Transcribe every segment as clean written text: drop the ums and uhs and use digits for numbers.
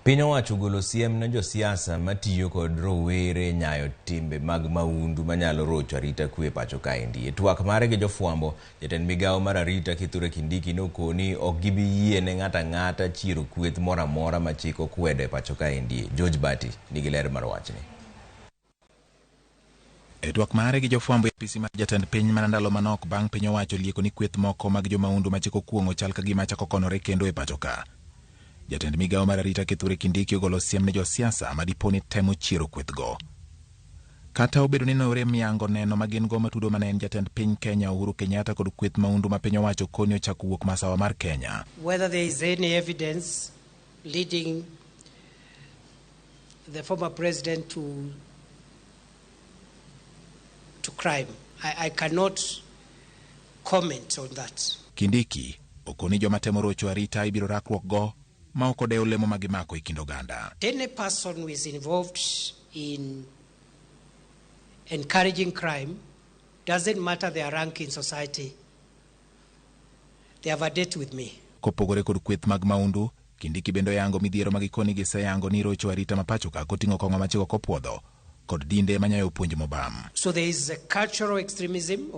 Piny owacho ogolo siem ne josiasa matiyo kod rowere e nyayo timbe mag maundu manyalo rocho arita kwe e pacho kaendi. E twak mare gi jofwambo, jatend migawo mar arita Kithure Kindiki nokoni ok gibi yie ne ng'ato ang'ata chiero kweth moro amora ma chik okwedo e pacho kaendi. George Bati nigi ler mar wachni. E twak mare gi jofwambo e apisi mar jatend piny mana ndalo manok bang' piny owacho lieko ni kweth moko mag jomaundu ma chik okuong'o chal ka gima chako konore kendo e pacho ka. Jatend migawo mar arita Kithure Kindiki ogolo siem ne josiasa ma dipo ni temo chiero kwethgo. Kata obedo ni norem yango neno ma gin go matudo mane en jatend piny Kenya Uhuru Kenyatta kod kweth maundu ma piny owacho koni ochako wuok masawa mar Kenya. Whether there is any evidence leading the former president to crime, I cannot comment on that. Kindiki okoni joma temo rocho arita ibiro rakruok go ma ok odewo lemo ma gimako e kind oganda. Any person who is involved in encouraging crime, doesn't matter their rank in society, they have a date with me. Kopogore kod kweth mag maundu, Kindiki bende oyango midhiero ma gikoni giseyango ni rocho arita ma pacho ka koting'o kong'o ma chik ok opuodho kod dinde manyayo puonj mobam. So there is a cultural extremism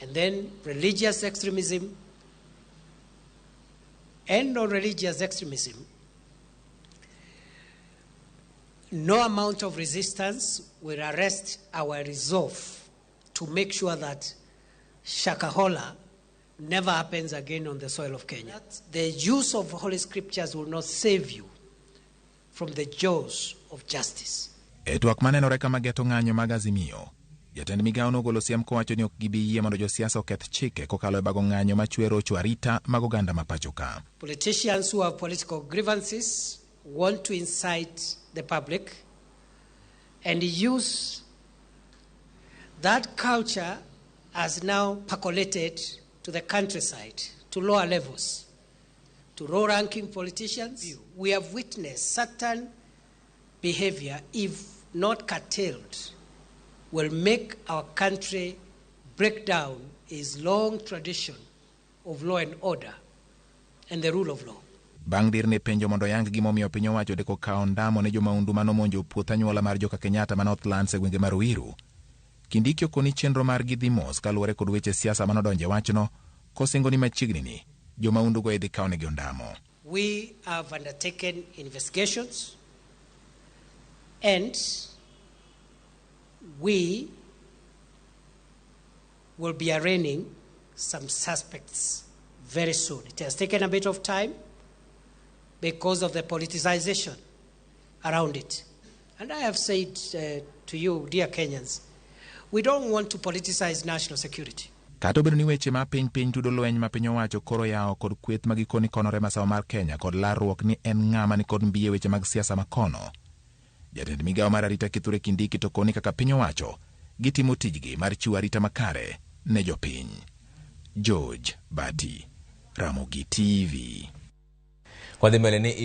and then religious extremism and non-religious extremism. No amount of resistance will arrest our resolve to make sure that Shakahola never happens again on the soil of Kenya. The use of Holy Scriptures will not save you from the jaws of justice. E twak manenore kama geto ng'anyo mag Azimio, jatend migawo nogolo siem kowacho ni ok gibi yie mondo josiasa oketh chike kokalo e bago ng'anyo machwe rocho arita mag oganda ma pacho ka. Politicians who have political grievances want to incite the public and use that culture has now percolated to the countryside, to lower levels, to low-ranking politicians. We have witnessed certain behavior, if not curtailed, will make our country break down its long tradition of law and order and the rule of law. Bang' dirne penjo mondo oyang gimomiyo piny owacho deko kawo ndamo ne jomaundu manomonjo puoth anyuola mar joka Kenyatta ma Northlands e gwenge mar Ruiru. Kindiki okoni chenro margi dhi mos kaluwore kod weche siasa manodonjo e wachno, kosingo ni machiegni ni jomaundu go idhi kawnegi ondamo. We have undertaken investigations and we will be arraigning some suspects very soon. It has taken a bit of time because of the politicization around it. And I have said to you, dear Kenyans, we don't want to politicize national security. Kata obedo ni weche ma piny piny tudo lweny ma piny owacho koro yawo kod kweth ma gikoni konore masawa mar Kenya kod larruok ni en ng'ama ni kod mbi e weche mag siasa makono. Jatend migawo mar arita Kithure Kindiki to koni kaka piny owacho gitimo tijgi mar chiwo arita makare ne jopiny. George Bati, Ramogi TV. Kwadhi mbele ni